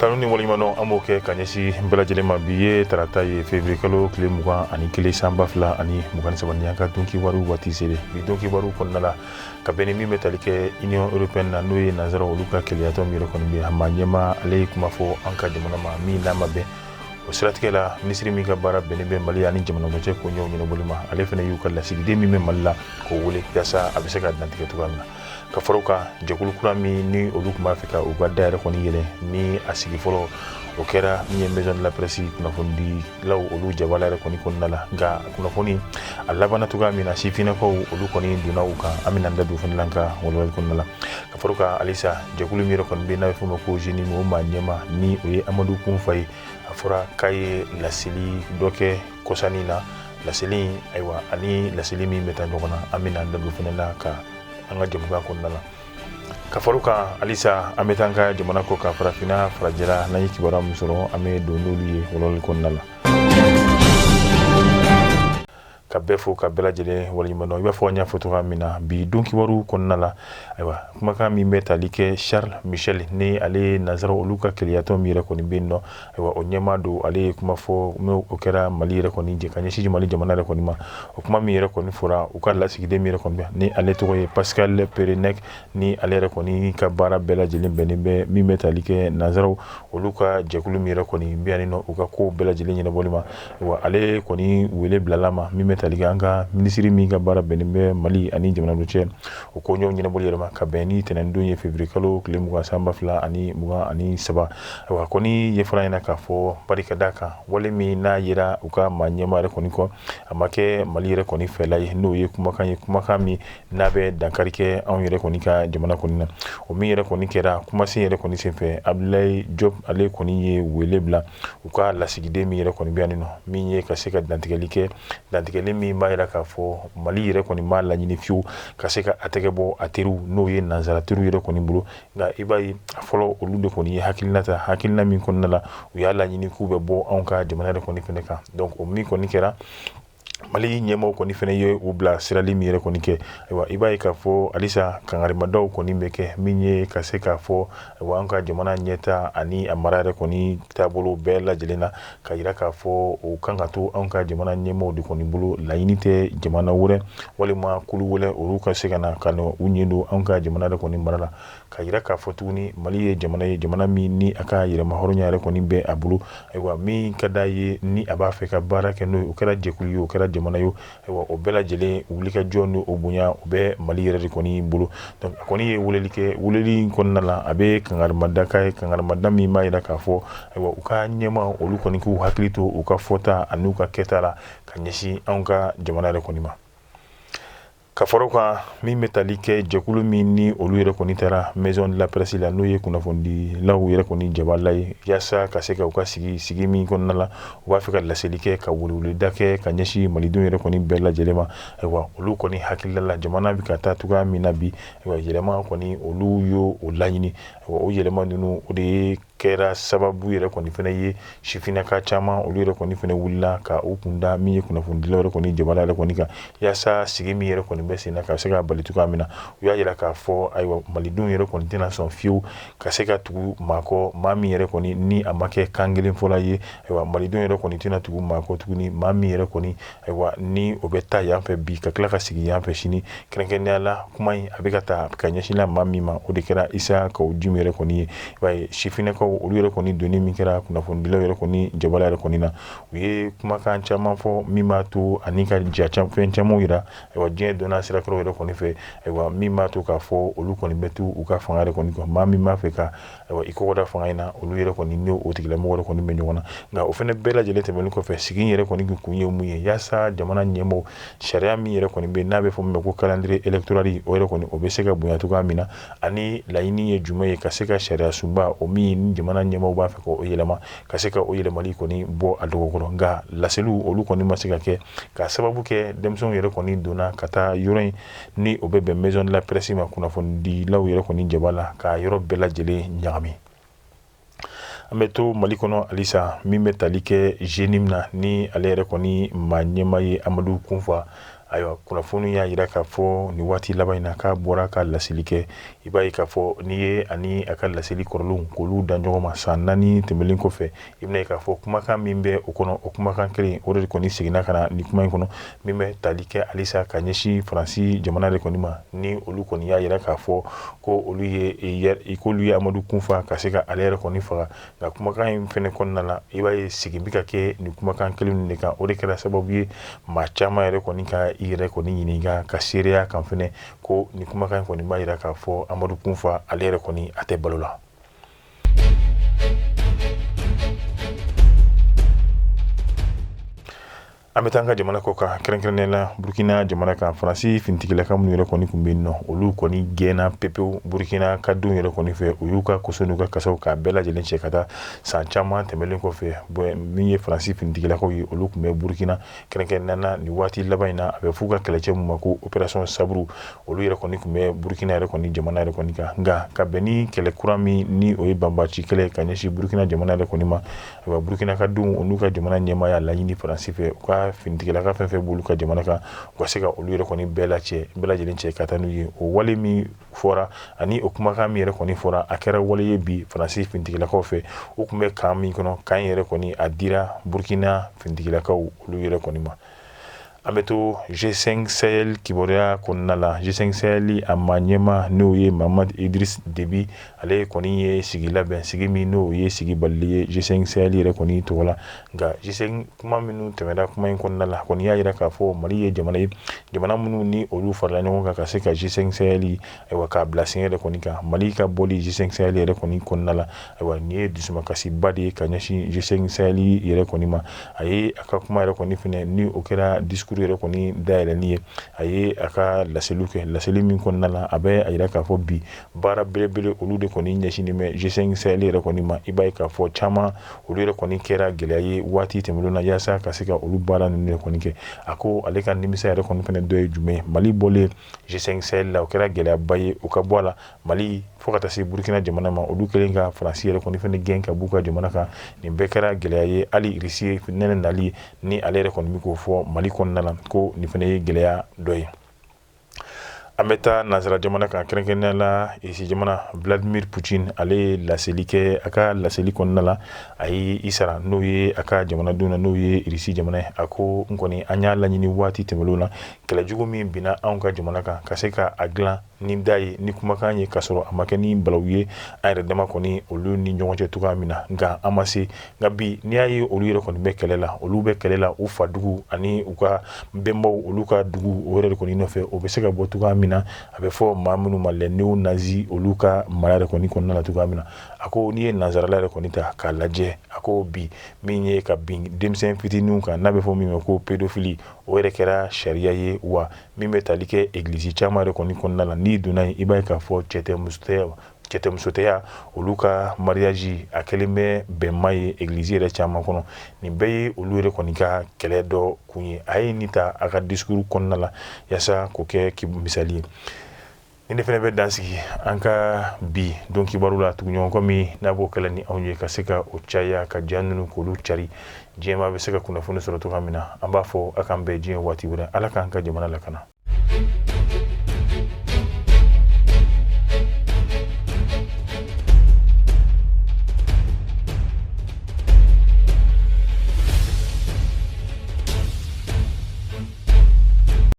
Kanu ni waleɲumandɔn an b'o kɛ ka ɲɛsin bɛɛ lajɛlen ma. Bi ye tarata ye, février kalo tile 21, san 2023. Ni an ka don kibaru waati selen, bi don kibaru kɔnɔna la, ka bɛn ni min bɛ tali kɛ Union européenne na, n'o ye nansara olu ka kelenyatɔn min yɛrɛ kɔni bɛ, a maa ɲɛmaa, ale ye kuma fɔ an ka jamana ma min n'a ma bɛn. O siratigɛ la, minisiri min ka baara bɛnnen bɛ Mali ani jamana cɛ koɲɛw ɲɛnabɔli ma, ale fana y'u ka lasigiden min bɛ Mali la k'o wele yaasa a bɛ se ka dantigɛ cogoya min na. Ka fara o kan, jɛkulu kura min ni olu tun b'a fɛ ka u ka da yɛrɛ kɔni yɛlɛ, ni a sigi fɔlɔ o kɛra min ye maison de la presse kunnafonidilaw olu jabala yɛrɛ kɔni kɔnɔna la, nka kunnafoni a labanna cogoya min na, sifinnakaw olu kɔni donna u kan, an bɛna an da don fana la an ka walawalali kɔnɔna la. Ka fara o kan halisa, jɛkulu min yɛrɛ kɔni bɛ n'a bɛ f'o ma ko JNIM, o maa ɲɛmaa ni o ye Amadu Kunfa ye, a fɔra k'a ye laseli dɔ kɛ kɔsannin na. Laseli in, ayiwa, ani laseli min bɛ taa ɲɔgɔn na, an bɛna an da don fana la ka an ka jɛmukan kɔnɔna la. Ka fara o kan halisa, an bɛ taa an ka jamana kɔ kan, farafinna farajɛla, n'an ye kibaruya min sɔrɔ, an bɛ don n'olu ye walawalali kɔnɔna la. Ka bɛɛ fo ka bɛɛ lajɛlen waleɲuman dɔn. I b'a fɔ an y'a fɔ cogoya min na, bi don kibaru kɔnɔna la, ayiwa, kumakan min bɛ tali kɛ Charles Michel, ni ale ye nansara olu ka kelenyatɔn min yɛrɛ kɔni bɛ yen nɔ, ayiwa, o ɲɛmaa don, ale ye kuma fɔ n'o o kɛra Mali yɛrɛ kɔni jɛ ka ɲɛsin Mali jamana yɛrɛ kɔni ma. O kuma min yɛrɛ kɔni fɔra, u ka lasigiden min yɛrɛ kɔni bɛ, ni ale tɔgɔ ye Pascal Pérennec, ni ale yɛrɛ kɔni ka baara bɛɛ lajɛlen bɛnnen bɛ min bɛ tali kɛ nansaraw olu ka jɛkulu min yɛrɛ kɔni bɛ yan nɔ, u ka kow bɛɛ lajɛlen ɲɛnabɔli ma, wa ale kɔni wele bilala ma min bɛ tali kɛ an ka minisiri min ka baara bɛnnen bɛ Mali ani jamana cɛ o koɲɛw ɲɛnabɔli yɛrɛ ma, ka bɛn ni tɛnɛndon ye, février kalo tile 20, san 2023. Ayiwa, kɔni ye fara ɲɛna k'a fɔ barika da kan wale min n'a yera u ka maa ɲɛmaa yɛrɛ kɔni kɔ, a ma kɛ Mali yɛrɛ kɔni fɛla ye, n'o ye kumakan ye, kumakan min n'a bɛ dankari kɛ anw yɛrɛ kɔni ka jamana kɔni na. O min yɛrɛ kɔni kɛra kumasen yɛrɛ kɔni senfɛ, Abdoulaye Diop, ale kɔni ye wele bila u ka lasigiden min yɛrɛ kɔni bɛ yan nɔ, min ye ka se ka dantigɛli kɛ, dantigɛli min b'a jira k'a fɔ Mali yɛrɛ kɔni m'a laɲini fiyewu ka se ka a tɛgɛ bɔ a teriw, n'o ye nansara teriw yɛrɛ kɔni bolo. Nka i b'a ye a fɔlɔ, olu de kɔni ye hakilina ta, hakilina min kɔnɔna la u y'a laɲini k'u bɛ bɔ anw ka jamana yɛrɛ kɔni fɛnɛ kan. Donc o min kɔni kɛra, Mali ɲɛmaaw kɔni fɛnɛ ye u bila sirali min yɛrɛ kɔni kɛ, ayiwa, i b'a ye k'a fɔ halisa kangarimadaw kɔni bɛ kɛ min ye ka se k'a fɔ, ayiwa, an ka jamana ɲɛta ani a mara yɛrɛ kɔni taabolo bɛɛ lajɛlen na, ka yira k'a fɔ o kan ka to anw ka jamana ɲɛmaaw de kɔni bolo. Laɲini tɛ jamana wɛrɛ walima kulu wɛrɛ olu ka se ka na ka na u ɲɛ don anw ka jamana yɛrɛ kɔni mara la. Ka yira k'a fɔ tuguni, Mali ye jamana ye, jamana min ni a ka yɛrɛma hɔrɔnya yɛrɛ kɔni bɛ a bolo. Ayiwa, min ka d'a ye ni a b'a fɛ ka baara kɛ n'o ye, o kɛra jɛkulu ye, o kɛra jamana ye, ayiwa, o bɛɛ lajɛlen wulikajɔ ni o bonya, o bɛ Mali yɛrɛ de kɔni bolo. Donc a kɔni ye weleli kɛ. Weleli in kɔnɔna la, a bɛ kangarimada k'a ye, kangarimada min b'a yira k'a fɔ, ayiwa, u ka ɲɛmaa olu kɔni k'u hakili to u ka fɔta ani u ka kɛta la ka ɲɛsin anw ka jamana yɛrɛ kɔni ma. Ka fara o kan, min bɛ tali kɛ jɛkulu min ni olu yɛrɛ kɔni taara maison de la presse la, n'o ye kunnafonidilaw yɛrɛ kɔni jabala ye, yaasa ka se ka u ka sigi sigi min kɔnɔna la u b'a fɛ ka laseli kɛ, ka weleweleda kɛ ka ɲɛsin malidenw yɛrɛ kɔni bɛɛ lajɛlen ma, ayiwa, olu kɔni hakilila la, jamana bɛ ka taa cogoya min na bi, ayiwa, yɛlɛma kɔni olu y'o laɲini. Ayiwa, o yɛlɛma ninnu, o de ye kɛra sababu yɛrɛ kɔni fana ye, sifinnaka caman olu yɛrɛ kɔni fana wulila ka u kunda min ye kunnafonidilaw yɛrɛ kɔni jabala yɛrɛ kɔni kan, yaasa sigi min yɛrɛ kɔni bɛ sen na ka se ka bali cogoya min na. U y'a jira k'a fɔ, ayiwa, malidenw yɛrɛ kɔni tɛna sɔn fiyewu ka se ka tugu maa kɔ, maa min yɛrɛ kɔni ni a ma kɛ kan kelen fɔla ye. Ayiwa, malidenw yɛrɛ kɔni tɛna tugu maa kɔ tuguni, maa min yɛrɛ kɔni, ayiwa, ni o bɛ taa yan fɛ bi ka tila ka sigi yan fɛ sini. Kɛrɛnkɛrɛnnenya la, kuma in a bɛ ka taa ka ɲɛsin la maa min ma, o de kɛra Isa Kawu Jim yɛrɛ kɔni ye. I b'a ye sifinnakaw olu yɛrɛ kɔni donni min kɛra kunnafonidilaw yɛrɛ kɔni jabala yɛrɛ kɔni na, u ye kumakan caman fɔ min b'a to ani ka ja fɛn caman yira, ayiwa, diɲɛ donna sirakɔrɔ yɛrɛ kɔni fɛ, ayiwa, min b'a to k'a fɔ olu kɔni bɛ to u ka fanga yɛrɛ kɔni kan. Maa min b'a fɛ ka, ayiwa, i kɔgɔ da fanga in na, olu yɛrɛ kɔni ni o tigilamɔgɔ yɛrɛ kɔni bɛ ɲɔgɔn na. Nka o fana bɛɛ lajɛlen tɛmɛnen kɔfɛ, sigi yɛrɛ kɔni kun ye mun ye? Yaasa jamana ɲɛmɔgɔ sariya min yɛrɛ kɔni bɛ n'a bɛ fɔ min ma ko calendrier électoral, o yɛrɛ kɔni o bɛ se ka bonya cogoya min na, ani laɲini ye jumɛn ye ka se ka sariya sunba o min ni jamana ɲɛmɔgɔw b'a fɛ k'o yɛlɛma, ka se ka o yɛlɛmali kɔni bɔ a dɔgɔkɔrɔ. Nka laseliw olu kɔni ma se ka kɛ, ka sababu kɛ denmisɛnw yɛrɛ kɔni donna ka taa yɔrɔ in ni o bɛ bɛn maison de la presse ma, kunnafonidilaw yɛrɛ kɔni jaba la, ka yɔrɔ bɛɛ lajɛlen ɲagami. An bɛ to Mali kɔnɔ halisa. Min bɛ tali kɛ JNIM na, ni ale yɛrɛ kɔni maa ɲɛmaa ye Amadu Kunfa, Ayiwa, kunnafoni y'a jira k'a fɔ nin waati laban in na k'a bɔra ka laseli kɛ. I b'a ye k'a fɔ n'i ye ani a ka laseli kɔrɔlenw k'olu da ɲɔgɔn ma san 4 tɛmɛnlen kɔfɛ, i bɛna ye k'a fɔ kumakan min bɛ o kɔnɔ, o kumakan kelen o de kɔni seginna ka na nin kuma in kɔnɔ, min bɛ tali kɛ halisa ka ɲɛsin Faransi jamana de kɔni ma, ni olu kɔni y'a jira k'a fɔ ko olu ye k'olu ye Amadu Kunfa ka se ka ale yɛrɛ kɔni faga. Nka kumakan in fɛnɛ kɔnɔna la, i b'a ye segin bɛ ka kɛ nin kumakan kelen de kan. O de kɛra sababu ye maa caman yɛrɛ kɔni ka i yɛrɛ kɔni ɲininka ka seereya kan fɛnɛ ko nin kumakan in kɔni b'a jira k'a fɔ Amadu Kunfa ale yɛrɛ kɔni a tɛ balo la. An bɛ taa an ka jamana kɔ kan, kɛrɛnkɛrɛnnenya la Burukina jamana kan. Faransi finitigilaka minnu yɛrɛ kɔni tun bɛ yen nɔ, olu kɔni gɛnna pepewu Burukina ka denw yɛrɛ kɔni fɛ. U y'u ka koso n'u ka kasaw k'a bɛɛ lajɛlen cɛ ka taa. San caman tɛmɛnlen kɔfɛ, min ye Faransi finitigilakaw ye, olu tun bɛ Burukina, kɛrɛnkɛrɛnnenya la nin waati laban in na, a bɛ f'u ka kɛlɛcɛ min ma ko opération Sabre, olu yɛrɛ kɔni tun bɛ Burukina yɛrɛ kɔni jamana yɛrɛ kɔni kan. Nka ka bɛn ni kɛlɛ kura min ni o ye banbaanci kɛlɛ ka ɲɛsin Burukina jamana yɛrɛ kɔni ma, ayiwa, Burukina ka denw n'u ka jamana ɲɛmaa y'a laɲini Faransi fɛ, u ka finitigilaka fɛn fɛn b'olu ka jamana kan, u ka se ka olu yɛrɛ kɔni bɛɛ lacɛ, bɛɛ lajɛlen cɛ ka taa n'u ye. O wale min fɔra ani o kumakan min yɛrɛ kɔni fɔra, a kɛra wale ye bi Faransi finitigilakaw fɛ. U tun bɛ camp min kɔnɔ, camp yɛrɛ kɔni a dira Burukina finitigilakaw olu yɛrɛ kɔni ma. An bɛ to G5 Sahel kibaruya kɔnɔna la. G5 Sahel a maa ɲɛmaa, n'o ye Mahamat Idriss Déby, ale kɔni ye sigi labɛn, sigi min n'o ye sigi balili ye G5 Sahel yɛrɛ kɔni tɔgɔ la. Nka G5 kuma minnu tɛmɛna kuma in kɔnɔna la kɔni y'a jira k'a fɔ Mali ye jamana ye, jamana minnu ni olu farala ɲɔgɔn kan ka se ka G5 Sahel, ayiwa, k'a bila sen yɛrɛ kɔni kan. Mali ka bɔli G5 Sahel yɛrɛ kɔni kɔnɔna la, ayiwa, nin ye dusumakasiba de ye ka ɲɛsin G5 Sahel yɛrɛ kɔni ma. A ye a ka kuma yɛrɛ kɔni fɛnɛ, ni o kɛra discours yɛrɛ kɔni dayɛlɛnni ye, a ye a ka laseliw kɛ, laseli min kɔnɔna la a bɛ a jira k'a fɔ bi baara belebele olu de kɔni ɲɛsinnen bɛ G5 Sahel yɛrɛ kɔni ma. I b'a ye k'a fɔ caman olu yɛrɛ kɔni kɛra gɛlɛya ye waati tɛmɛnlenw na yaasa ka se ka olu baara ninnu yɛrɛ kɔni kɛ. A ko ale ka nimisa yɛrɛ kɔni fɛnɛ dɔ ye jumɛn ye? Mali bɔlen G5 Sahel la, o kɛra gɛlɛyaba ye o ka bɔ a la. Mali fo ka taa se Burukina jamana ma, olu kɛlen ka Faransi yɛrɛ kɔni fɛnɛ gɛn ka b'u ka jamana kan, nin bɛɛ kɛra gɛlɛya ye. Hali Irisi nɛnɛ nali ni ale yɛrɛ kɔni bɛ k'o fɔ Mali kɔnɔna la ko nin fɛnɛ ye gɛlɛya dɔ ye. An bɛ taa nansara jamana kan, kɛrɛnkɛrɛnnenya la Irisi jamana. Vladimir Poutine, ale ye laseli kɛ. A ka laseli kɔnɔna la, a ye i sara n'o ye a ka jamanadenw na, n'o ye Irisi jamana ye. A ko n kɔni an y'a laɲini waati tɛmɛnlenw na, kɛlɛjugu min binna anw ka jamana kan, ka se ka a dilan ni da ye, ni kumakan ye, k'a sɔrɔ a ma kɛ ni balawu ye an yɛrɛ dama kɔni olu ni ɲɔgɔn cɛ cogoya min na, nka an ma se. Nka bi, n'i y'a ye olu yɛrɛ kɔni bɛ kɛlɛ la, olu bɛ kɛlɛ la u fa dugu ani u ka bɛnbaw olu ka dugu o yɛrɛ de kɔni nɔfɛ, o bɛ se ka bɔ cogoya min na, a bɛ fɔ maa minnu ma les néo-nazis, olu ka mara yɛrɛ kɔni kɔnɔna la cogoya min na. A ko n'i ye nansarala yɛrɛ kɔni ta k'a lajɛ, a ko bi min ye ka bin denmisɛn fitininw kan, n'a bɛ fɔ min ma ko pédophilie, o yɛrɛ kɛra sariya ye. Wa min bɛ tali kɛ egilizi caman yɛrɛ kɔni kɔnɔna la, n'i donna yen, i b'a ye k'a fɔ cɛ tɛ muso tɛ, cɛ tɛ muso tɛya, olu ka mariage a kɛlen bɛ bɛnma ye egilizi yɛrɛ caman kɔnɔ. Nin bɛɛ ye olu yɛrɛ kɔni ka kɛlɛ dɔ kun ye. A ye nin ta a ka discours kɔnɔna la yaasa k'o kɛ misali ye. Ni ne fana bɛ dan sigi an ka bi don kibaru la. Tuguɲɔgɔn min n'a b'o kɛlɛ ni anw ye ka se ka o caya, ka ja ninnu k'olu cari, diɲɛmaa bɛ se ka kunnafoni sɔrɔ cogoya min na, an b'a fɔ a k'an bɛn diɲɛ waati wɛrɛ. Ala k'an ka jamana lakana.